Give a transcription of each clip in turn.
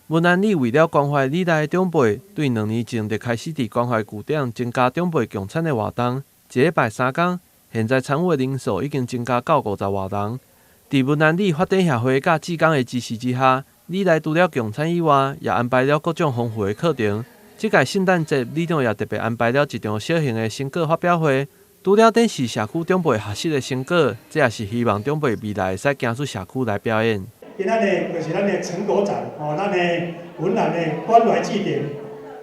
文安里為了關懷里內的長輩，對2年前就開始佇關懷據點增加長輩共餐的活動。一禮拜3工，現在參與的人數已經增加到50外人。佇文安里發展協會佮志工的支持之下，里內除了共餐以外，也安排了各種豐富的課程。這屆聖誕節，里長也特別安排了一場小型的成果發表會。除了展示社區長輩學習的成果，這也是希望長輩未來會使行出社區來表演。今仔日就是咱的成果展，哦，咱的文南的關懷據點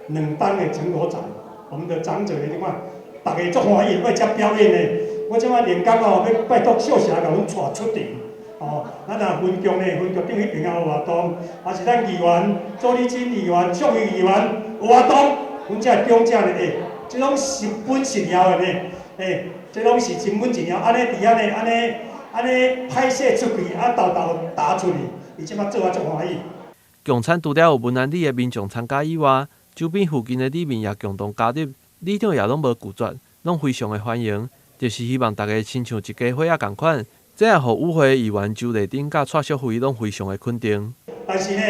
兩班的成果展，我們的長者你看，逐家足歡喜，欲遮表演的。我這擺連工哦，欲拜託少俠共阮帶出場，哦，咱若分局呢，分局長彼邊也有活動，抑是咱議員周麗金議員、宋議員有活動，阮遮長者呢，欸，這攏實本實料的呢，欸，這攏是真本真料，按呢佇遐呢，按呢。按呢拍攝出去，啊，沓沓打出去，伊這擺做啊足歡喜。共餐除了有文安里的民眾參加以外，周邊附近的里民也共同加入，里長也攏無拒絕，攏非常的歡迎，就是希望大家親像一家伙仔仝款，這也予與會議員周麗珍佮蔡淑慧攏非常的肯定。但是呢，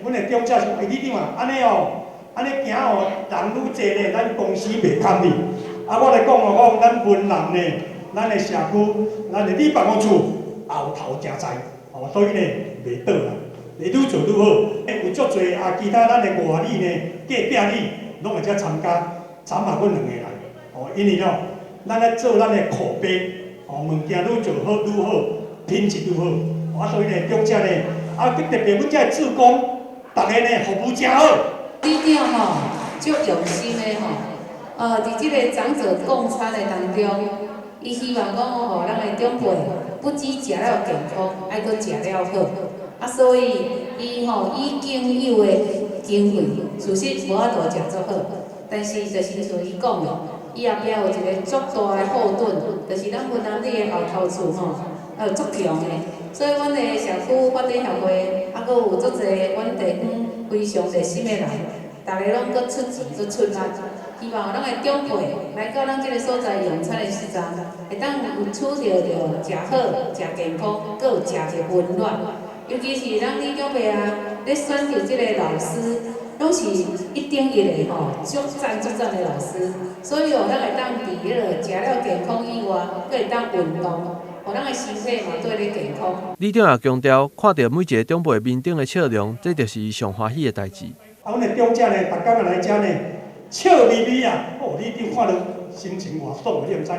阮的長者說，欸，里長啊，按呢哦，按呢行哦，人愈濟呢，咱公司袂堪哩。啊，我來講哦，講咱文南呢，咱的社區，咱的里辦公處後頭誠在，哦，所以呢，袂倒啦，會愈做愈好。有足濟啊，其他咱的外里呢，隔壁里攏會遮參加，參合阮兩个來，哦，因為哦，咱咧做咱的口碑，哦，物件愈做好愈好，品質愈好，啊，所以呢，長者呢，啊，特別阮遮的志工，逐个呢服務誠好。里長吼，足用心的吼，佇這个長者共餐的當中，伊希望講吼，咱的長輩不只食了健康，愛閣食了好。啊，所以伊吼以僅有的經費，事實無法度食足好，但是就是像伊講的，伊後壁有一个足大的後盾，就是咱文南里的後頭厝吼，足強的。所以阮的社區發展協會，啊，閣有足濟阮地方非常熱心的人，逐个攏閣出錢閣出力，希望咱的長輩來到咱這个所在用餐的時陣，會當有取著著食好、食健康，閣有食著溫暖。尤其是咱里長輩啊，咧選擇這个老師，攏是一等一的吼，足讚足讚的老師。所以哦，咱會當佇彼个食了健康以外，閣會當運動，予咱的身體嘛綴咧健康。里長也強調，看著每一个長輩面頂的笑容，這就是伊上歡喜的代誌。啊，阮的長者呢，逐工來遮呢，笑眯眯啊！哦，里長看著心情偌爽，你毋知？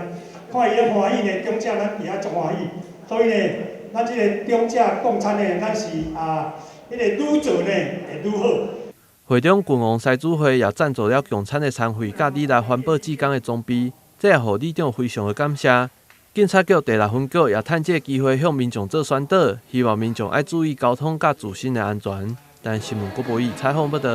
看伊咧歡喜呢，長者咱佇遐足歡喜。所以呢，咱這个長者共餐呢，咱是啊，彼个愈做呢會愈好。會中郡王獅子會也贊助了共餐的餐費，佮里內環保志工的裝備，這也予里長非常的感謝。警察局第六分局也趁這个機會向民眾做宣導，希望民眾愛注意交通佮自身的安全。台視新聞郭博義採訪報導。